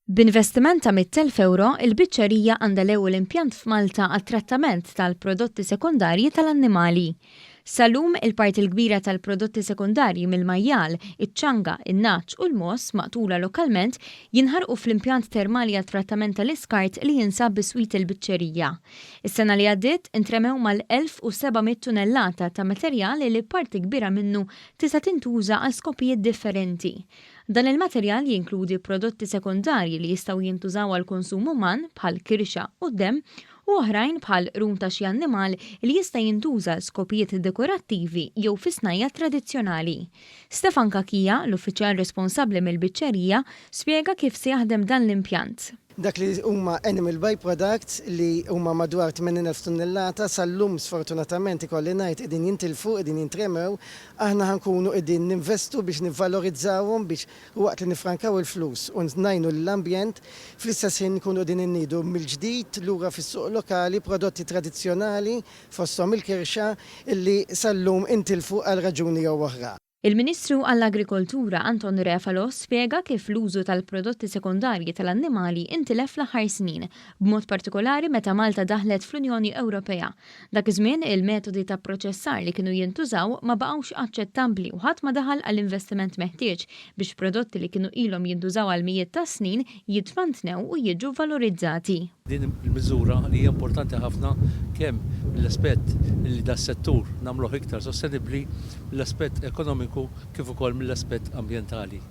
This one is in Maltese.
B'investiment ta' 100,000 ewro, il-biċċerija għandha l-ewwel impjant f'Malta għat-trattament tal-prodotti sekondarji tal-annimali. Sal-lum, il-parti l-kbira tal-prodotti sekondarji mill-majjal, iċ-ċanga, in-nagħaġ u l-mogħoż maqtula lokalment jinħarqu fl-impjant termali għat-trattament tal-iskart li jinsab biswit il-biċċerija. Is-sena li għaddiet, intremew mal-1,700 tunellata ta' materjal li parti kbira minnu tista' tintuża għal skopijiet differenti. Dan il-materjal jinkludi prodotti sekondarji li jistgħu jintużaw għall-konsum uman bħal kirxa u d-demm u oħrajn bħal qrun ta' xi annimal li jista' jintuża għal skopijiet dekorattivi jew fi snajja' tradizzjonali. Stefan Cachia, l-uffiċjal responsabbli mill-biċċerija, spjega kif se jaħdem dan l-impjant. Dak li huma animal by-products li huma madwar 80,000 tunnellata, sal-lum sfortunatament ikolli ngħid qegħdin jintilfu, qegħdin jintremew. Aħna ħa nkunu qegħdin ninvestu biex nivvalorizzawhom biex waqt li niffrankaw il-flus u ngħinu lill-ambjent, fl-istess ħin nkunu qegħdin inniedu mill-ġdid lura fis-suq lokali prodotti tradizzjonali fosthom il-kirxa illi sal-lum intilfu għal raġuni jew oħra. Il-Ministru għall-Agrikoltura Anton Refalo spjega kif l-użu tal-prodotti sekondarji tal-annimali intilef fl-aħħar snin, b'mod partikolari meta Malta daħlet fl-Unjoni Ewropea. Dak iż-żmien, il-metodi ta' pproċessar li kienu jintużaw ma baqgħux aċċettabbli u ħadd ma daħal għall-investiment meħtieġ biex prodotti li kienu ilhom jintużaw għal mijiet ta' snin jitmantnew u jiġu valorizzati. Din il-miżura li hija importanti ħafna kemm mill-aspett li das-settur nagħmluh iktar sostenibbli, mill-aspett ekonomiku kif ukoll mill-aspett ambjentali.